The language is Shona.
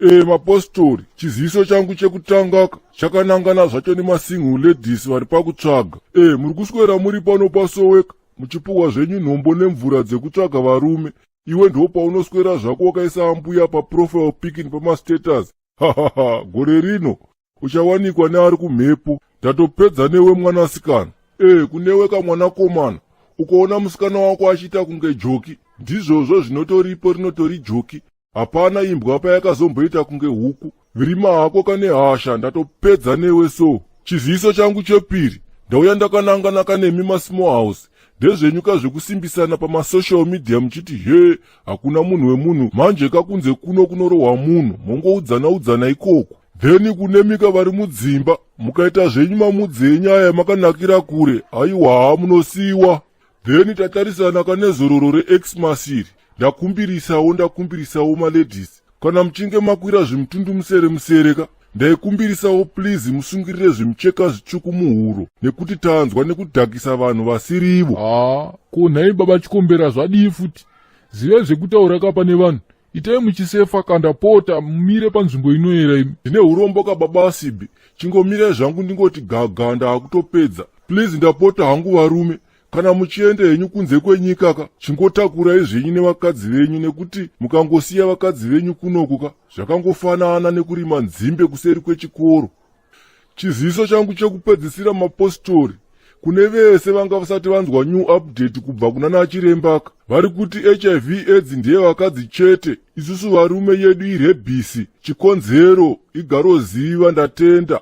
E mapostori, chiziviso changu chekutangaka chakanangana zvacho nemasingle ladies vari pakutsvaga. E, muri kuswera muri pano pasoweka muchipuhwa zvenyu nhombo nemvura dzekutsvaga varume. Iwe ndo paunoswera zvako wakaisa ambuya paprofile pic nepamastatus. Hahaha, gore rino uchawanikwa neari kumhepo. Ndatopedza newe mwanasikana. E, kunewe kamwanakomana, ukaona musikana wako achiita kunge joki, ndizvozvo zvinotoripo, rinotori joki. Hapana imbwa payakazomboita kunge huku. Virima hako kane hasha, ndatopedza newe. So chiziviso changu chepiri, ndauya ndakanangana kanemi masmall house. Ndezvenyu kazvekusimbisana pamasocial media muchiti he, hakuna munhu wemunhu. Manje kakunze kuno kunorohwa munhu, mongoudzana udzana ikoko. Then kunemika vari mudzimba, mukaita zvenyu mamudzi enyaya makanakira kure, aiwa, munosiyiwa. Then tatarisana kane zororo reXmas iri, ndakumbirisawo, ndakumbirisawo maladies, kana muchinge makwira zvimutundu musere musereka, ndaikumbirisawo please musungirire zvimucheka zvitsvuku muhuro, nekuti tanzwa nekudhakisa vanhu vasirivo. Haa, ko nhai baba Chikombera, zvadii futi? Zivai zvekutaura kapa nevanhu. Itai muchisefa kandapota, mumire panzvimbo inoyera imi. Ndine urombo kababa Asibi, chingomirai zvangu ndingoti gaga, ndaakutopedza. Please, ndapota hangu varume, kana muchienda henyu kunze kwenyika ka, chingotakurai zvenyu nevakadzi venyu, nekuti mukangosiya vakadzi venyu kunoku ka, zvakangofanana nekurima nzimbe kuseri kwechikoro. Chiziviso changu chekupedzisira, mapostori, kune vese vanga vasati vanzwa new update kubva kuna nachirembaka, vari kuti HIV AIDS ndeye vakadzi chete, isusu varume yedu irabies. Chikonzero igaroziva. Ndatenda.